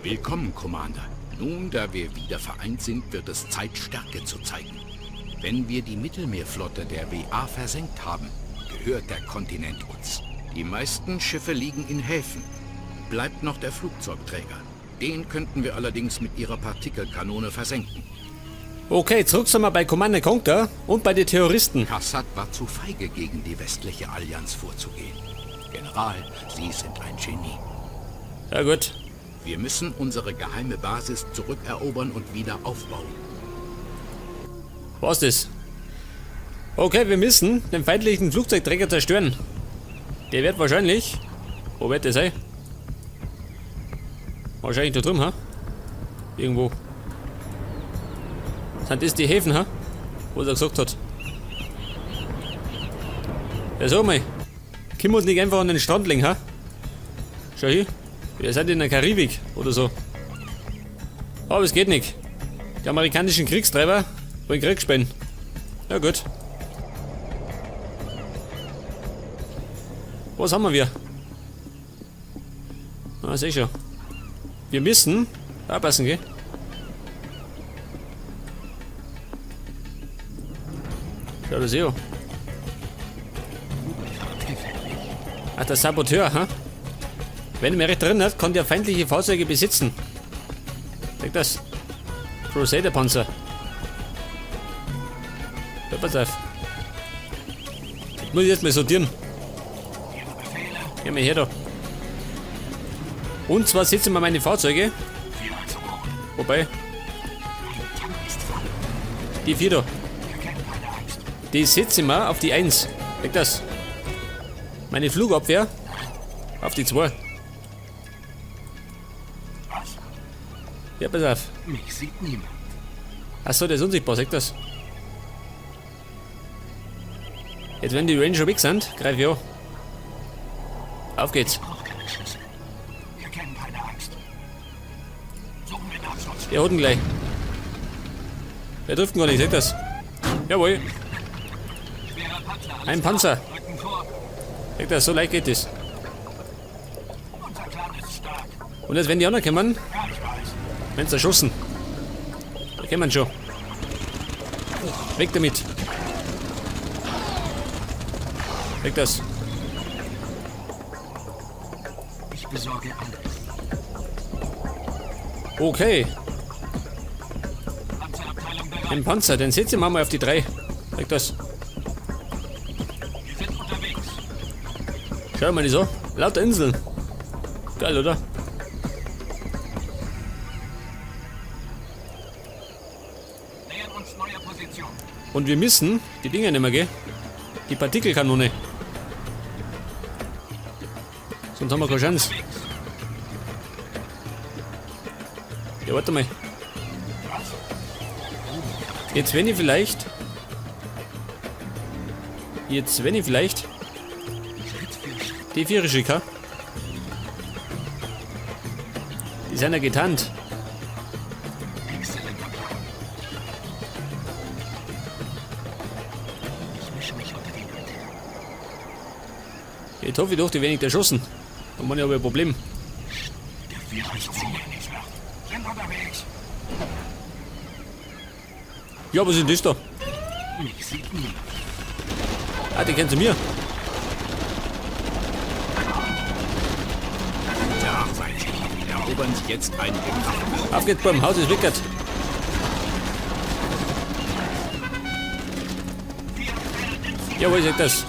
Willkommen, Commander. Nun, da wir wieder vereint sind, wird es Zeit, Stärke zu zeigen. Wenn wir die Mittelmeerflotte der WA versenkt haben, gehört der Kontinent uns. Die meisten Schiffe liegen in Häfen. Bleibt noch der Flugzeugträger. Den könnten wir allerdings mit ihrer Partikelkanone versenken. Okay, zurück sind wir bei Commander Conker und bei den Terroristen. Kassad war zu feige, gegen die westliche Allianz vorzugehen. General, Sie sind ein Genie. Ja gut. Wir müssen unsere geheime Basis zurückerobern und wieder aufbauen. Was das? Okay, wir müssen den feindlichen Flugzeugträger zerstören. Der wird wahrscheinlich... Wo wird der sein? Wahrscheinlich da drüben, ha? Irgendwo. Sind das die Häfen, ha? Wo er gesagt hat. Ja, sag mal. Können wir uns nicht einfach an den Strand legen, ha? Schau hier. Wir sind in der Karibik oder so. Aber es geht nicht. Die amerikanischen Kriegstreiber wollen Krieg spielen. Ja gut. Was haben wir? Ah, seh schon. Wir müssen aufpassen, gell? Schau das hier an. Ach, der Saboteur, ha? Wenn ich mich recht erinnert, kann der feindliche Fahrzeuge besitzen. Sag das. Crusader-Panzer. Ja, pass auf. Jetzt muss ich erstmal sortieren. Geh mal her da. Und zwar setzen wir meine Fahrzeuge. Wobei. Die 4 da. Die setzen wir auf die 1. Sag das. Meine Flugabwehr auf die 2. Was? Ja, pass auf. Mich sieht niemand. Achso, der ist unsichtbar, sag das. Jetzt, wenn die Ranger weg sind, greif ich an. Auf geht's. Ich brauch keine Schüsse. Wir kennen keine Angst. Suchen wir nach sonst. Der hat ihn gleich. Der trifft ihn gar nicht, sag das. Jawohl. Ein Panzer. Sag das, so leicht geht das. Und jetzt, wenn die anderen kommen, wenn sie erschossen. Da kommen schon. Weg damit. Weg das. Ich besorge alles. Okay. Ein Panzer, den setzen wir mal auf die 3. Weg das. Wir sind unterwegs. Schau mal so. Lauter Inseln. Geil, oder? Nähern uns neuer Position. Und wir müssen die Dinger nehmen, gell? Die Partikelkanone. Sonst haben wir keine Chance. Ja, warte mal. Jetzt wenn ich vielleicht... Jetzt wenn ich vielleicht... Die 4 schicke, ha? Die sind ja getarnt. Jetzt hoffe ich doch, die werden nicht erschossen. Da habe ich aber ein Problem. Ja, was ist denn das da? Ah, die kennen zu mir. Gute Arbeit. Erobern Sie jetzt einige Kraftwerke. Auf geht's beim Haus ist wickert. Jawohl, sagt das.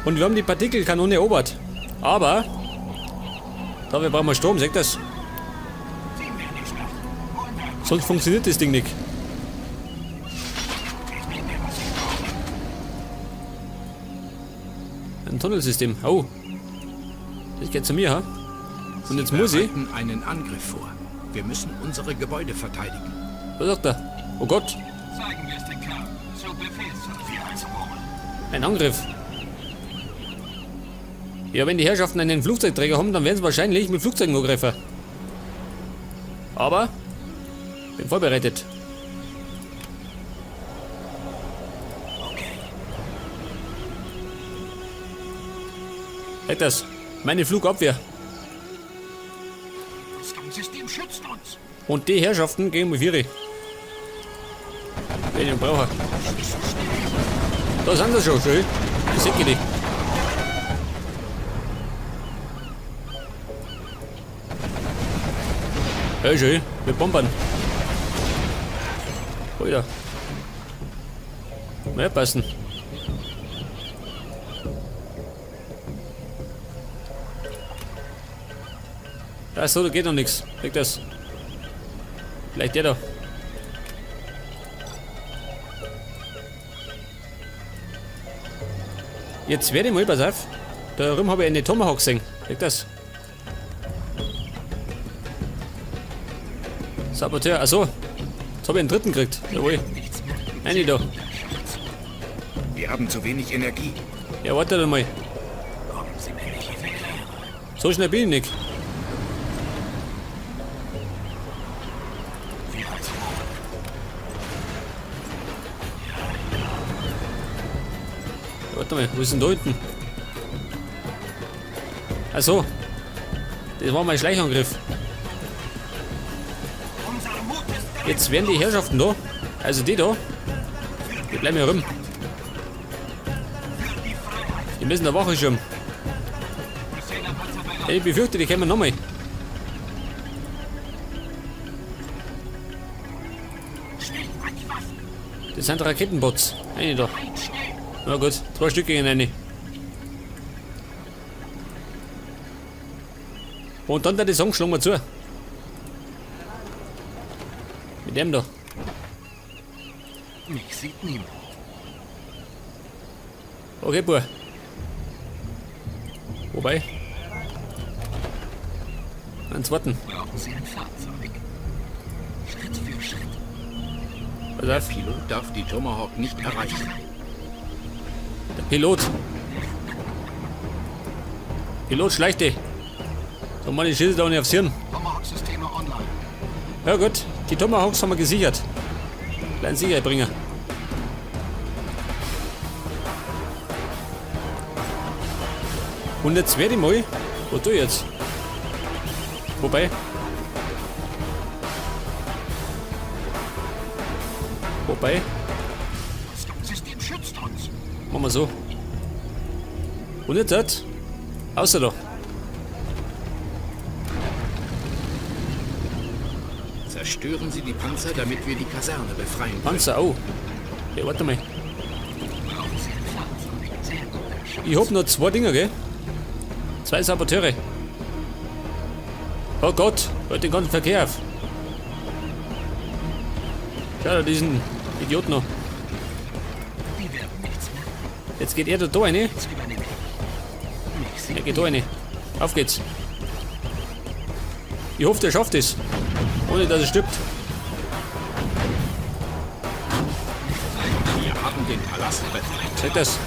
Und wir haben die Partikelkanone erobert. Aber dafür brauchen wir Strom, sagt das. Sonst funktioniert das Ding nicht. Ein Tunnelsystem. Oh. Das geht zu mir, ha? Und jetzt muss ich. Wir bereiten einen Angriff vor. Wir müssen unsere Gebäude verteidigen. Was sagt er? Oh Gott. Zeigen wir es den Kerl. Zu Befehl. Ein Angriff. Ja, wenn die Herrschaften einen Flugzeugträger haben, dann werden sie wahrscheinlich mit Flugzeugen angreifen. Aber bin vorbereitet. Okay. Halt das. Meine Flugabwehr. Und die Herrschaften gehen mal vier. Wenn ich brauche. Da sind sie schon, schön. Ich sehe die. Ja, schön. Wir bombern. Alter. Mehr passen. Ach so, da geht noch nichts. Leg das. Vielleicht der da. Jetzt werde ich mal, pass auf. Da drüben habe ich eine Tomahawk gesehen. Leg das. Saboteur, achso. Jetzt habe ich einen dritten gekriegt. Jawohl. Eine da. Wir haben zu wenig Energie. Ja, warte doch mal. So schnell bin ich nicht. Warte mal, wo ist denn da hinten? Achso. Das war mein Schleichangriff. Jetzt werden die Herrschaften da, also die da, die bleiben hier rum. Die müssen der Wache schirmen. Ich befürchte, die kommen nochmal. Das sind Raketenbots. Eine da. Na gut, 2 Stück gegen eine. Und dann der Song schlagen wir zu. Mit dem da. Mich sieht niemand. Okay, Bub. Wobei. Einen zweiten. Brauchen Sie ein Fahrzeug? Schritt für Schritt. Pass auf. Der Pilot darf die Tomahawk nicht erreichen. Der Pilot. Pilot schleicht die. So, meine Schilder da nicht aufs Hirn. Tomahawk-Systeme online. Ja gut, die Tomahawks haben wir gesichert. Kleinen Sicherheitsbringer. Und jetzt werde ich mal. Was tue ich jetzt? Wobei. Wobei. Das System schützt uns. Machen wir so. Und jetzt halt. Außer da. Zerstören Sie die Panzer, damit wir die Kaserne befreien können. Panzer, oh. Ja, warte mal. Ich hab noch 2 Dinger, gell? 2 Saboteure. Oh Gott, halt den ganzen Verkehr auf. Schau dir diesen Idioten noch. Jetzt geht er da rein. Er geht da rein. Auf geht's. Ich hoffe, der schafft es. Ohne dass er stirbt. Wir haben den Palast befreit. Seht das?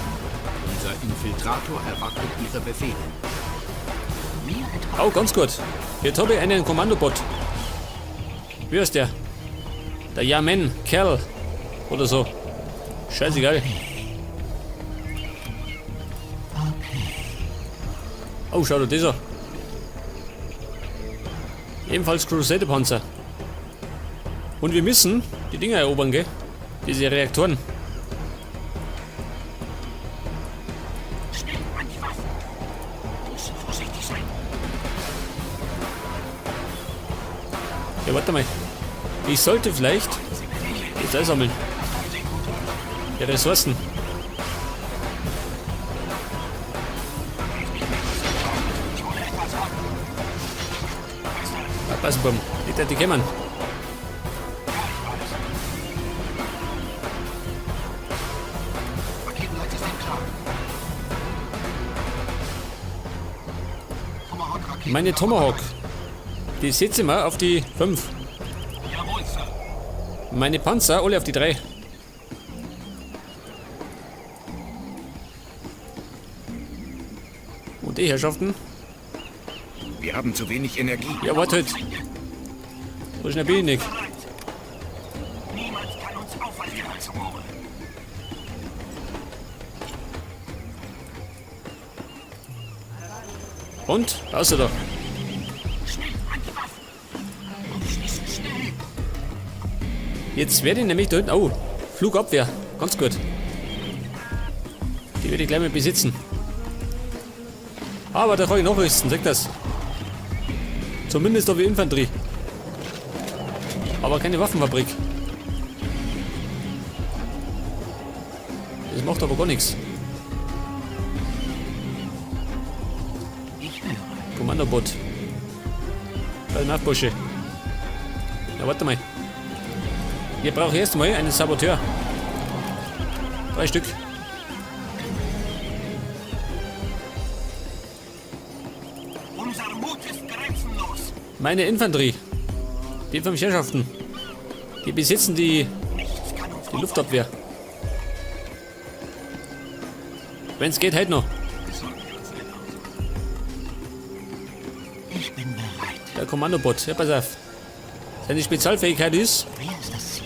Unser Infiltrator erwartet Ihre Befehle. Oh, ganz gut. Jetzt habe ich einen Kommandobot. Wie heißt der? Der Yamen Kerl. Oder so. Scheißegal. Oh, schau dir das an. Ebenfalls Crusader Panzer. Und wir müssen die Dinger erobern, gell? Diese Reaktoren. Schnell an die Waffen. Wir müssen vorsichtig sein. Ja, warte mal. Ich sollte vielleicht jetzt einsammeln. Die Ressourcen. Ah, pass auf, nicht, dass die kommen. Meine Tomahawk. Die setze ich mal auf die 5. Meine Panzer alle auf die 3. Und die Herrschaften? Wir haben zu wenig Energie. Ja, warte halt. So schnell bin ich nicht. Niemand kann uns aufhalten. Und? Außer da. Schnell an die Waffen. Aufschließen, schnell. Jetzt werde ich nämlich da hinten... Oh, Flugabwehr. Ganz gut. Die werde ich gleich mal besitzen. Aber da kann ich nachrüsten, sag das. Zumindest auf die Infanterie. Aber keine Waffenfabrik. Das macht aber gar nichts. Ich höre. Kommandobot. Bei den Bursche. Na, warte mal. Wir brauchen erst mal einen Saboteur. 3 Stück. Unser Mut ist grenzenlos. Meine Infanterie. Die 5 Herrschaften. Die besitzen die Luftabwehr. Wenn's geht, halt noch. Ich bin bereit. Der Kommandobot. Ja, pass auf. Seine Spezialfähigkeit ist, Wer ist das Ziel?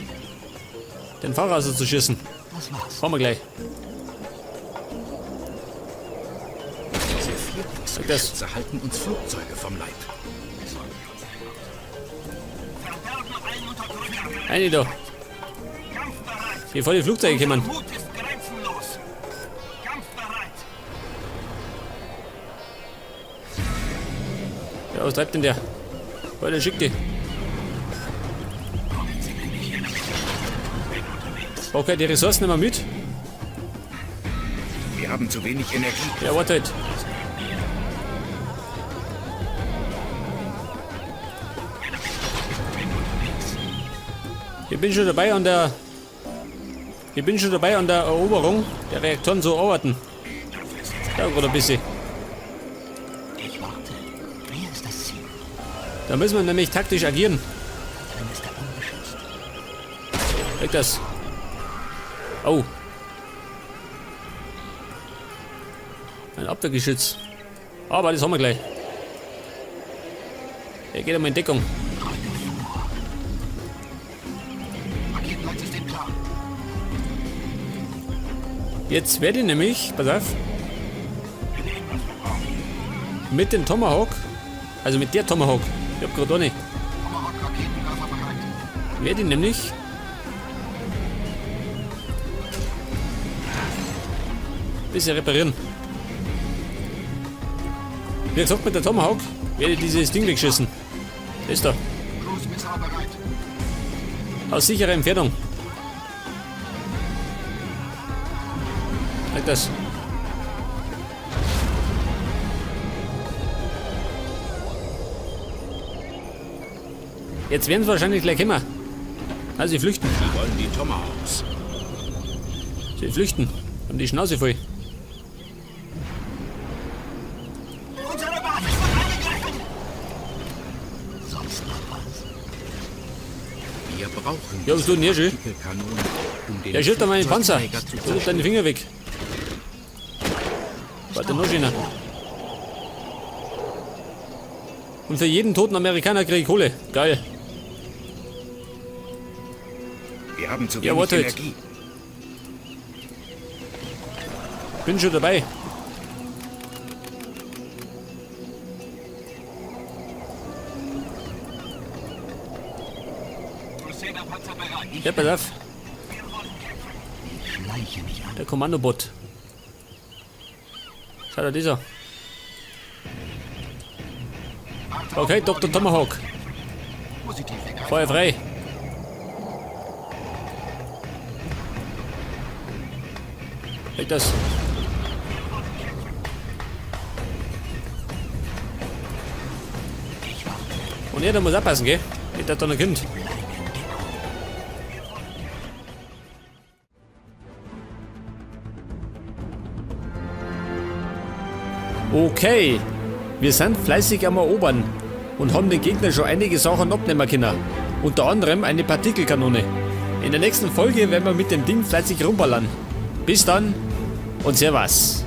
den Fahrer zu schießen. Das war's. Fahren wir gleich. Diese Vierungsgeschütze halten uns Flugzeuge vom Leib. Eine da. Bevor die Flugzeuge kommen. Mut ist grenzenlos. Kampfbereit. Ja, was treibt denn der? Weiter, schick die. Okay, die Ressourcen nehmen wir mit. Wir haben zu wenig Energie. Ja, warte halt. Ich bin schon dabei an der... Ich bin schon dabei an der Eroberung der Reaktoren zu arbeiten. Da gerade ein bisschen. Ich warte. Wer ist das Ziel? Da müssen wir nämlich taktisch agieren. Da drin ist er ungeschützt. Weg das. Oh. Ein Abwehrgeschütz. Aber das haben wir gleich. Er geht einmal in Deckung. Jetzt werde ich nämlich, pass auf, mit dem Tomahawk, also mit der Tomahawk, ich hab grad eine, werde ich nämlich ein bisschen reparieren. Wie gesagt, mit der Tomahawk werde ich dieses Ding wegschießen. Das ist da. Aus sicherer Entfernung. Halt das. Jetzt werden sie wahrscheinlich gleich kommen. Also sie flüchten. Sie wollen die Tomahawks. Sie flüchten. Haben die Schnauze voll. Unsere Basis wird angegriffen! Sonst noch was? Wir brauchen Ja, was tut denn hier schön? Partikelkanonen, um den Ja, schütt da meinen Panzer. Flugzeugträger zu Tu deine Finger weg. Warte, noch schöner. Und für jeden toten Amerikaner krieg ich Kohle. Geil. Wir haben zu Ja, wenig warte. Energie. Bin schon dabei. Ja, pass auf. Ich schleiche mich an. Der Kommandobot. Schau dir dieser. Okay, Doktor Tomahawk. Feuer frei. Leg das. Und er, der muss aufpassen, gell? Nicht, dass da noch kommt. Okay, wir sind fleißig am Erobern und haben den Gegner schon einige Sachen abnehmen können. Unter anderem eine Partikelkanone. In der nächsten Folge werden wir mit dem Ding fleißig rumballern. Bis dann und Servus.